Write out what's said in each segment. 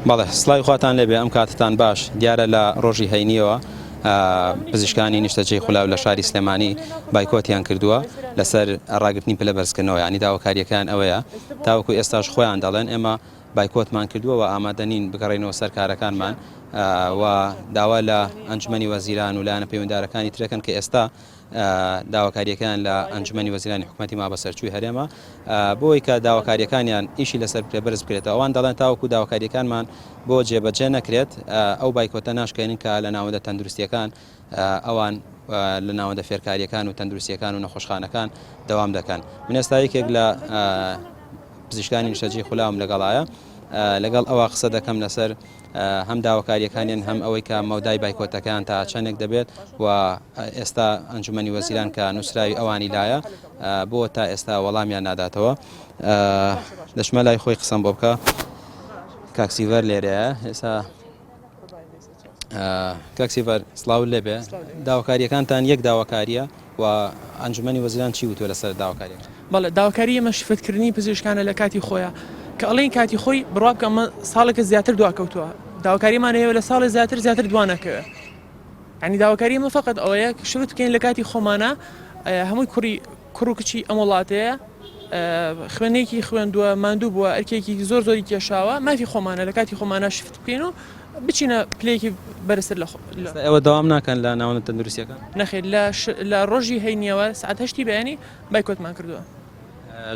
بەڵێ سڵاوی خواتان لێبێ ئەم کاتتان باش دیارە لە ڕۆژی هەینیەوە پزیشکانی نیشتەجێی خولاو لە شاری سلێمانی بایکۆتیان کردووە لەسەر ڕاگرتنی پلە بەرزکردنەوە ینی داواکاریەکان ئەوەیە تاوەکو ئێستاش خۆیان دەڵێن ئێمە بایکۆتمان کردووە و ئامادە نین بگەڕێینەوە سەر کارەکانمان و داوا لە ئەنجومەنی وەزیران و لایەنە پەیوەندارەکانی ترەکەن کە ئێستا داواکاریەکان لە ئەنجومەنی وەزیرانی حکوومەتی مابەسەرچووی هەرێمە بۆی کە داواکاریەکانیان ئیشی لەسەر بکرێت بەرز بکرێتەوە ئەوان دەڵێن تاوەکو داواکاریەکانمان بۆ جێبەجێ نەکرێت ئەو بایکۆتە ناشکێنین کە لە ناوەندە تەندروستیەکان ئەوان لە ناوەندە فێرکاریەکان و تەندروستیەکان و نەخۆشخانەکان دەوام دەکەن من ئێستا یەکێک لە پزیشکانی نیشتەجێی خولاوم لەگەڵایە لەگەڵ ئەوە قسە دەکەم لەسەر هەم داواکاریەکانیان هەم ئەوەی کە مەودای بایکۆتەکەیان تا چەندێک دەبێت و ئێستا ئەنجومەنی وەزیران کە نووسراوی ئەوانی لایە بۆ تا ئێستا وەڵامیان ناداتەوە دەچمە لای خۆی قسەم بۆ بکە کاک سیڤەر لێرەیە ئێستا کاک سیڤەر سڵاو لێبێ داواکاریەکانتان یەک داواکاریە و ئەنجومەنی وەزیران چی وتوە لەسەر داواکاریەکان؟ بەڵێ داواکاری ئێمە شفتکردنی پزیشکانە لە کاتی خۆیا کە ئەڵێین کاتی خۆی بڕوا بکە ئەمە ساڵێکە زیاتر دواکەوتووە داواکاریمان هەیە لە ساڵێ زیاتر زیاتر دوا نەکەوێ یعنی داواکاری ئێمە فقط ئەوەیە کە شفت بکەین لە کاتی خۆمانە هەمووی کوڕی کوڕ و کچی ئەم وڵاتەیە خوێنێکی خوێندووە ماندوو بووە ئەرکێکی زۆر زۆری کێشاوە مافی خۆمانە لە کاتی خۆمانە شفت بکەین و بچینە پلەیەکی بەرزتر لە خۆ. ئێستا ئێوە دەوام ناکەن لە ناوەندە تەندروستییەکان؟ نەخێر لە لە ڕۆژی هەینییەوە سەعات هەشتی بەیانی بایکۆتمان کردووە.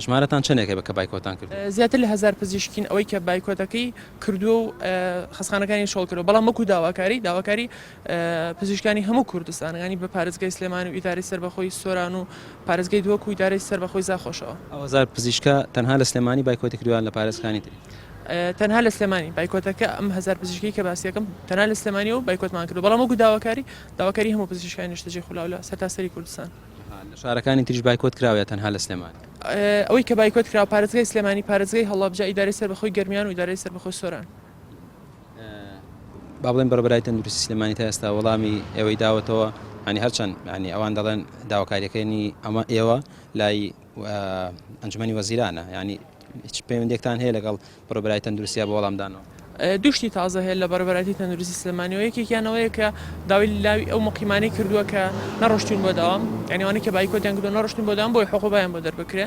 ژمارەتان چەندێکە کە بایکۆتان کردووە؟ زیاتر لە هەزار پزیشکین ئەوەی کە بایکۆتەکەی کردووە و خەستخانەکانی چۆڵ کردووە، بەڵام وەکو داواکاری داواکاری پزیشکانی هەموو کوردستان یانی بە پارێزگای سلێمانی و ئیدارەی سەربەخۆی سۆران و پارێزگای دهۆک و ئیدارەی سەربەخۆی زاخۆشەوە. ئەو هەزار پزیشکە تەنها لە سلێمانی بایکۆتی کردووە یان لە پارێزگاکانی تریش؟ تەنها لە سلێمانی بایکۆتەکە ئەم هەزار پزیشکەی کە باسی ئەکەم تەنها لە سلێمانی و بایکۆتمان کردوە بەڵام وەکو داواکاری داواکاری هەموو پزیشکانی نیشتەجێی خولاو لە سەرتاسەری کوردستان. لە شارەکانی تریش بایکۆت کراوە یا تەنها لە سلێمانی؟ ئەوەی کە بایکۆت کراوە پارێزگای سلێمانی، پارێزگای هەڵەبجە، ئیدارەی سەربەخۆی گەرمیان و ئیدارەی سەربەخۆی سۆران. با بڵێن بەڕێوەبەرای تەندروستی سلێمانی تا ئێستا وەڵامی ئێوەی داوەتەوە ینی هەرچەند ینی ئەوان دەڵێن داواکاریەکەنی ئەمە ئێوە لای ئەنجومەنی وەزیرانە ینی هیچ پەیوەندێکتان هەیە لەگەڵ بەڕێوەبەرای تەندروستیا بۆ وەڵامدانەوە؟ دوو شتی تازە هەیە لە بەڕێوەبەرایەتی تەندروستی سلێمانیەوە یەکێکیان ئەوەیە کە داوای لاوی ئەو مقیمانەی کردووە کە نەڕۆشتوون بۆ داوام یعنی ئەوانەی کە بایکۆتیان کردووە نەڕۆشتوون بۆ داوام بۆی حقوبەیان بۆ دەربکرێ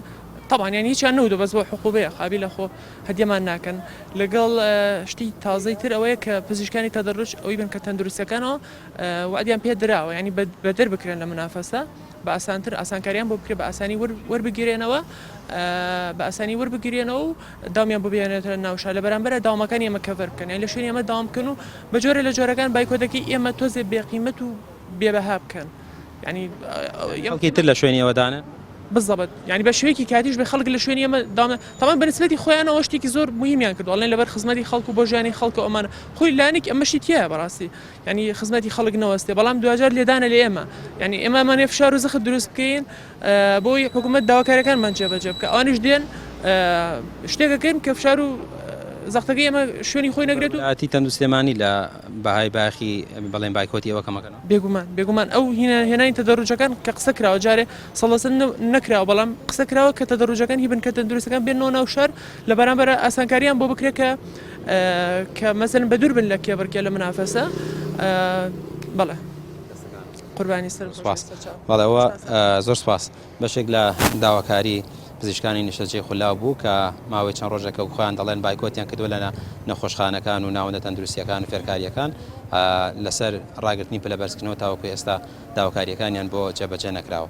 طبعا یعنی هیچیان نەوتووە بەس بۆ حقوبەیە قابیلە خۆ هەدیەمان ناکەن لەگەڵ شتی تازەی تر ئەوەیە کە پزیشکانی تەدەروج ئەوی بن کە تەندروستەکانەوە وعدیان پێ دراوە یعنی بەدەر بکرێن لە منافەسە بە ئاسانتر ئاسانکاریان بۆ بکرێت بە ئاسانی وەربگیرێنەوە بە ئاسانی وەربگیرێنەوە و داومیان بۆ بهێنێتە ناو شار لە بەرامبەرە داومەکانی ئێمە کەڤەر بکەن یان لە شوێنی ئێمە داوام بکەن و بە جۆرە لە جۆرەکان بایکۆتەکەی ئێمە تۆزێ بێقیمەت و بێبەها بکەن ینی خەڵکی تر لە شوێنی ئێوە دانێن؟ بالضبط یعنی بە شێوەیەکی کاتیش بێ خەڵک لە شوێنی ئێمە داوام تەمان بە نسبەتی خۆیانەوە شتێکی زۆر مهمیان کردووە ئەڵێن لەبەر خزمەتی خەڵک و بۆ ژیانی خەڵک و ئەمانە خۆی لانێک ئەمەشی تیایە بەڕاستی یانی خزمەتی خەڵک نەوەستێ بەڵام دواجار لێدانە لە ئێمە یانی ئێمە ئەمانێ فشار و زەخت دروست بکەین بۆی حکوومەت داواکاریەکانمان جێبەجێ بکە ئەوانیش دێن شتێکەکەن کە فشار و زەختەکەی ئێمە شوێنی خۆی نەگرێت و وەزارەتی تەندروستی سلێمانی لە بەهای باخی بەڵێن بایکۆتی ئێوە کەمەکەنەوە؟ بێگومان بێگومان ئەو هینە هێنانی تەدەروجەکان کە قسە کراوە جارێ سەڵەسە نەکراوە بەڵام قسە کراوە کە تەدەروجەکان هی بنکە تەندروستەکان بێنەوە ناو شار لە بەرامبەر ئاسانکاریان بۆ بکرێت کە کە مەسەلەن بەدوور بن لە کێبڕکێ لە منافەسە بەڵێ قوربانی سەر سپاس بەڵێ ئەوە زۆر سپاس بەشێک لە داواکاری پزیشکانی نیشتەجێی خولاو بوو کە ماوەی چەند ڕۆژێکە و خۆیان دەڵێن بایکۆتیان کردووە لە نەخۆشخانەکان و ناوەندە تەندروستیەکان و فێرکاریەکان لەسەر ڕاگرتنی پلە بەرزکردنەوە تاوەکو ئێستا داواکاریەکانیان بۆ جێبەجێ نەکراوە.